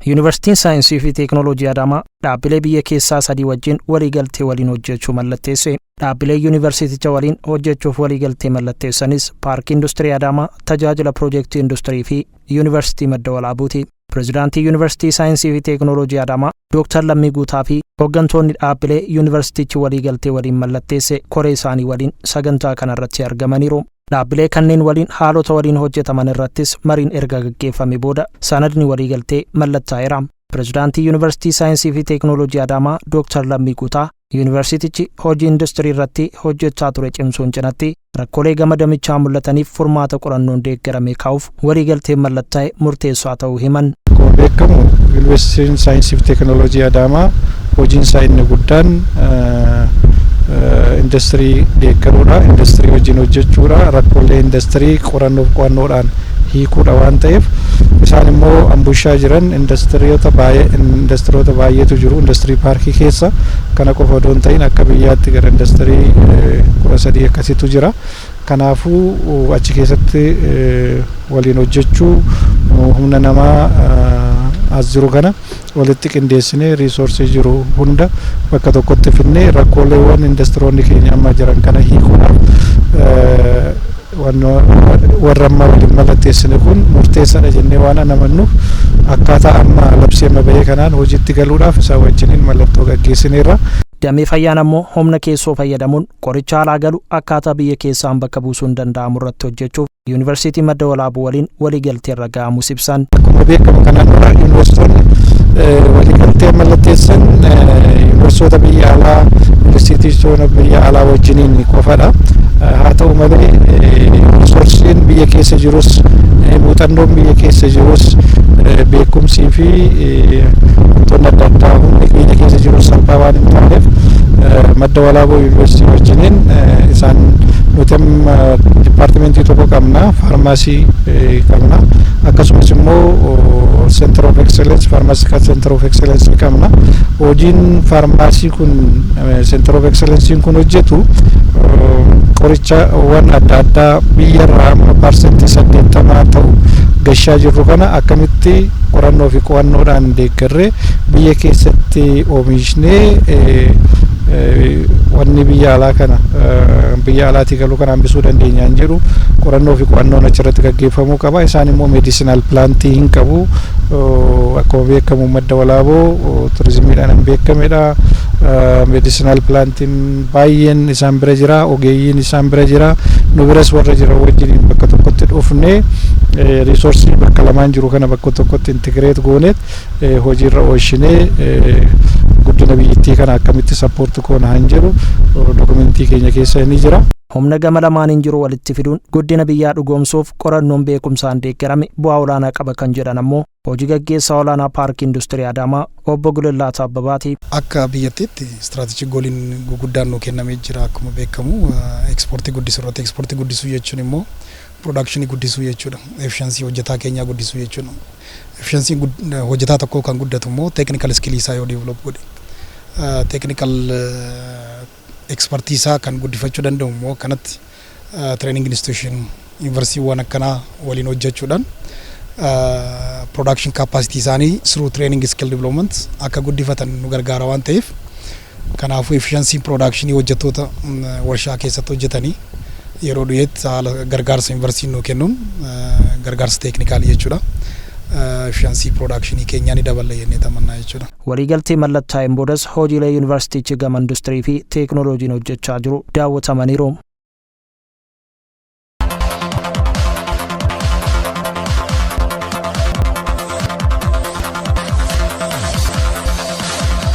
Yuunivarsiitiin Saayinsii fi Teeknooloojii Adaamaa dhaabbilee biyya keessaa sadii wajjin waliigaltee waliin hojjechuu mallatteesse. Dhaabbilee yuunivarsiiticha waliin hojjechuuf waliigaltee mallatteessanis Paarkii Industirii Adaamaa, Tajaajila Piroojeektii Industirii fi Yuunivarsiitii Madda Walaabuuti. Pireezidaantii Yuunivarsiitii Saayinsii fi Teeknooloojii Adaamaa Dooktar Lammii Guutaa fi hooggantoonni dhaabbilee yuunivarsiitichi waliigaltee waliin mallatteesse koree isaanii waliin sagantaa kanarratti argamaniiru. Dhaabbilee kanneen waliin haalota waliin hojjetaman irrattis mariin erga gaggeeffame booda sanadni waliigaltee mallattaa'eera. Pireezidaantii Yuunivarsiitii Saayinsii fi Teeknooloojii Adaamaa Dooktar Lammii Guutaa yuunivarsiitichi hojii industirii irratti hojjechaa ture cimsuun cinatti rakkoolee gama damichaa mul'ataniif furmaata qorannoon deeggarame kaa'uuf waliigalteen mallattaa'e murteessaa ta'uu himan. Akkuma beekamu, Yuunivarsiitiin Saayinsii fi Teeknooloojii Adaamaa hojiin isaa inni guddaan industirii deeggaruudha, industirii wajjin hojjechuudha, rakkoolee industirii qorannoof qo'annoodhaan hiikuudha waan ta'eef, isaan immoo ambushaa jiran industriyoota baay'eetu jiru industirii paarkii keessa. Kana qofa odoo hin ta'in, akka biyyaatti gara industirii 13 akkasitu jira. Kanaafuu achi keessatti waliin hojjechuu, humna namaa as jiru kana walitti qindeessinee, resource jiru hunda bakka tokkotti fidnee, rakkooleewwan industiroonni keenya amma jiran kana hiikuudhaaf warra amma waliin mallatteessine kun murteessaadha jennee waan amannuuf, akkaataa amma labsii amma bahee kanaan hojiitti galuudhaaf isaan wajjiniin mallattoo gaggeessineerra. Damee fayyaan ammoo humna keessoo fayyadamuun qoricha alaa galu akkaataa biyya keessaan bakka buusuun danda'amu irratti hojjechuuf Yuunivarsiitii Madda Walaabuu waliin waliigaltee irra ga'amus ibsan. Akkuma beekamu, kanaan dura yuunivarsiitonni waliigaltee mallatteessan yuunivarsiitota biyya alaa, yuunivarsiitiiwwan biyya alaa wajjiniin qofadha. Haa ta'u malee, resourceiin biyya keessa jirus, muuxannoon biyya keessa jirus, beekumsii fi wantoonni adda addaa humni biyya keessa jiru salphaa waan hin taaneef, Madda Walaaboo Yuunivarsiitii wajjiniin isaan nuti amma dipaartimentii tokko qabna, faarmaasii qabna, akkasumas immoo center of excellence, pharmaceutical center of excellence qabna. Hojiin faarmaasii kun, center of excellence kun hojjetu, qorichawwan adda addaa biyyarraa amma 80% ta'u gashaa jirru kana akkamitti qorannoo fi qo'annoodhaan deeggarree biyya keessatti oomishnee wanni biyya alaa kana, biyya alaatii galuu kana hambisuu dandeenyaan jedhu qorannoo fi qo'annoon achirratti gaggeeffamuu qaba. Isaan immoo medicinal plantii hin qabu. Akkuma beekamu, Madda Walaaboo turizimiidhaan hin beekamedha. Medicinal plantiin baay'een isaan bira jira, ogeeyyiin isaan bira jira. Nu biras warra jiran wajjin bakka tokkotti dhufnee, resource bakka lamaan jiru kana bakka tokkotti integrate gooneet hojiirra oolchinee, guddina biyyattii kana akkamitti support goona han jedhu dokumentii keenya keessa ni jira. Humna gama lamaaniin jiru walitti fiduun guddina biyyaa dhugoomsuuf qorannoon beekumsaan deeggarame bu'aa olaanaa qaba kan jedhan ammoo hojii gaggeessaa olaanaa Paarkii Industirii Adaamaa Obbo Gulillaa Abbabaati. Akka biyyattiitti strategic goaliin guguddaan nu kennamee jira. Akkuma beekamu, ekspoortii guddisuu irratti, ekspoortii guddisuu jechuun immoo production guddisuu jechuudha. Efficiency hojjetaa keenyaa guddisuu jechuudha. Efficiency hojjetaa tokkoo kan guddatu immoo technical skill isaa yoo develop godhe. Technical expertise isaa kan guddifachuu danda'u immoo kanatti training institution, yuunivarsiitiiwwan akkanaa waliin hojjechuudhaan production capacity isaanii through training, skill development akka guddifatan nu gargaara waan ta'eef, kanaafuu efficiency production hojjettoota warshaa keessatti hojjetanii yeroo dhiyeetti haala gargaarsa yuunivarsiitiin nu kennuun, gargaarsa technicalii jechuudha, efficiency production keenyaa ni daballa jennee tamannaa jechuudha.